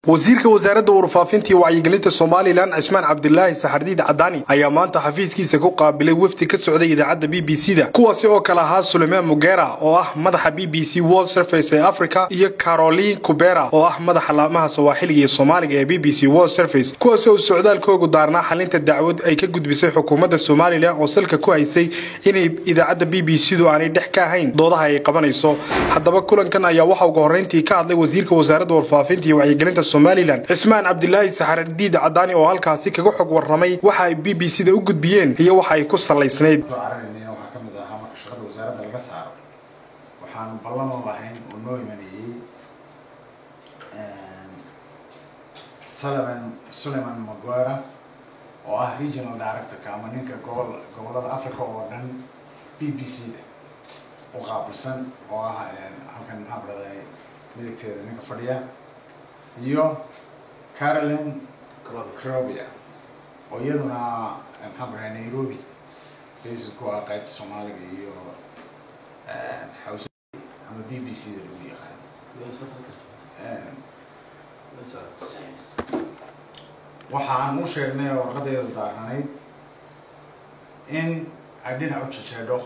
Wasiirka wasaaradda warfaafinta iyo wacyigelinta Somaliland, Cismaan Cabdilaahi Saxardiid Cadaani, ayaa maanta xafiiskiisa ku qaabilay wafdi ka socday idaacadda BBC da, kuwaasi oo kale ahaa Suleymaan Mugera oo ah madaxa BBC World Service ee Africa iyo Caroline Kubera oo ah madaxa laamaha Sawaaxiliga iyo Soomaaliga ee BBC World Service, kuwaasi oo socdaalkoogu daarnaa xalinta dacwad ay ka gudbisay xukuumadda Somaliland oo salka ku haysay inay idaacadda BBC du aanay dhex ka ahayn doodaha ay qabanayso. Haddaba kulankan ayaa waxa ugu horreyntii ka hadlay wasiirka wasaaradda warfaafinta iyo wacyigelinta Somaliland, Cismaan Cabdilaahi Saxardiid Cadaani, oo halkaasi kaga xog warramay waxa ay BBC da u gudbiyeen iyo waxa ay ku salaysnayd. Waxaa ka mid ahaa marka shaqada wasaaradda laga saaro, waxaanu ballan u lahayn oo noo imanayey Suleiman Maguera oo ah regional directorka ama ninka gobolada Africa oo dhan BBC da u qaabilsan, oo ah halkan, maxaa dhahday, midigteeda ninka fadhiya, iyo Caroline Krobia oo iyaduna, maxaan ku dhahay, Nairobi base ku ah, qaybta Soomaaliga iyo Xawsa ama BBC da lagu yaqaano. Waxaan u sheegnay oo warqadeedu daaranayd in ay dhinac u jejeedho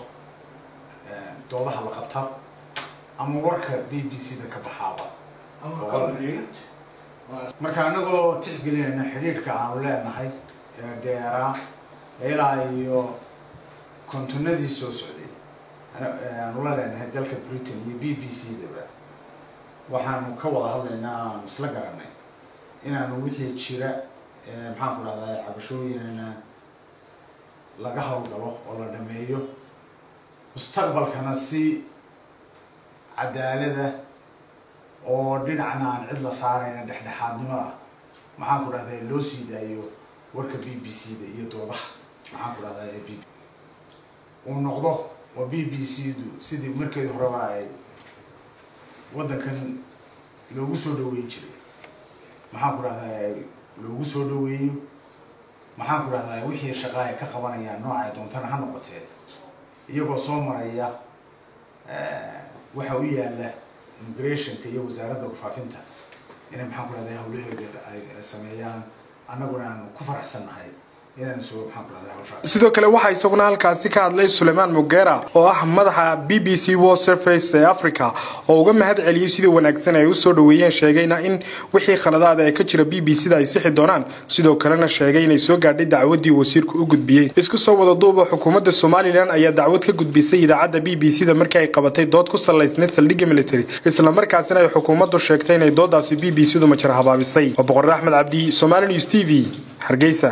doodaha la qabta ama warka BBC da ka baxaaba. Marka anagoo tixgelinayna xidhiidhka aanu leenahay ee dheeraa ilaa iyo kontonadii soo socday aanu la leenahay dalka Britain iyo BBC daba, waxaanu ka wada hadlaynaa, aanu isla garanay inaanu wixii jira, maxaan ku dhahdaa, cabashooyinana laga howlgalo oo la dhameeyo, mustaqbalkana si cadaalada oo dhinacna aan cid la saarayna, dhexdhexaadnimada, maxaan ku dhahdaa, loo sii daayo warka BBC da iyo doodaha, maxaan ku dhahdaa, b uu noqdo oo BBC du sidii markeedi horeba ay waddankan loogu soo dhaweyn jiray, maxaan ku dhahdaa, loogu soo dhaweeyo, maxaan ku dhahdaa, wixii shaqa ay ka qabanayaan noocay doontana ha noqotee, iyagoo soo maraya waxa u yaala immigrationka iyo wasaaradda warfaafinta, inay, maxaan ku dhahdaa, hawlaheeda ay sameeyaan, annaguna aanu ku faraxsannahay inaanu soo, maxaan ku dhahdaa, hawshaa. Sidoo kale waxaa isaguna halkaasi ka hadlay Suleiman Mugera oo ah madaxa BBC World Service ee Africa, oo uga mahad celiyey sidii wanaagsan ay usoo dhaweeyeen, sheegayna in wixii khaladaada ee ka jira BBC da ay sixi doonaan, sidoo kalena sheegay inay soo gaadhay dacwadii wasiirku u gudbiyey. Isku soo wada duuba, xukuumadda Somaliland ayaa dacwad ka gudbisay idaacadda BBC da markii ay qabatay dood ku salaysnayd saldhigga military, islamarkaasina ay xukuumaddu sheegtay inay doodaasi BBC du majar habaabisay. Waa Boqor Axmed Cabdi, Somali News TV, Hargeysa.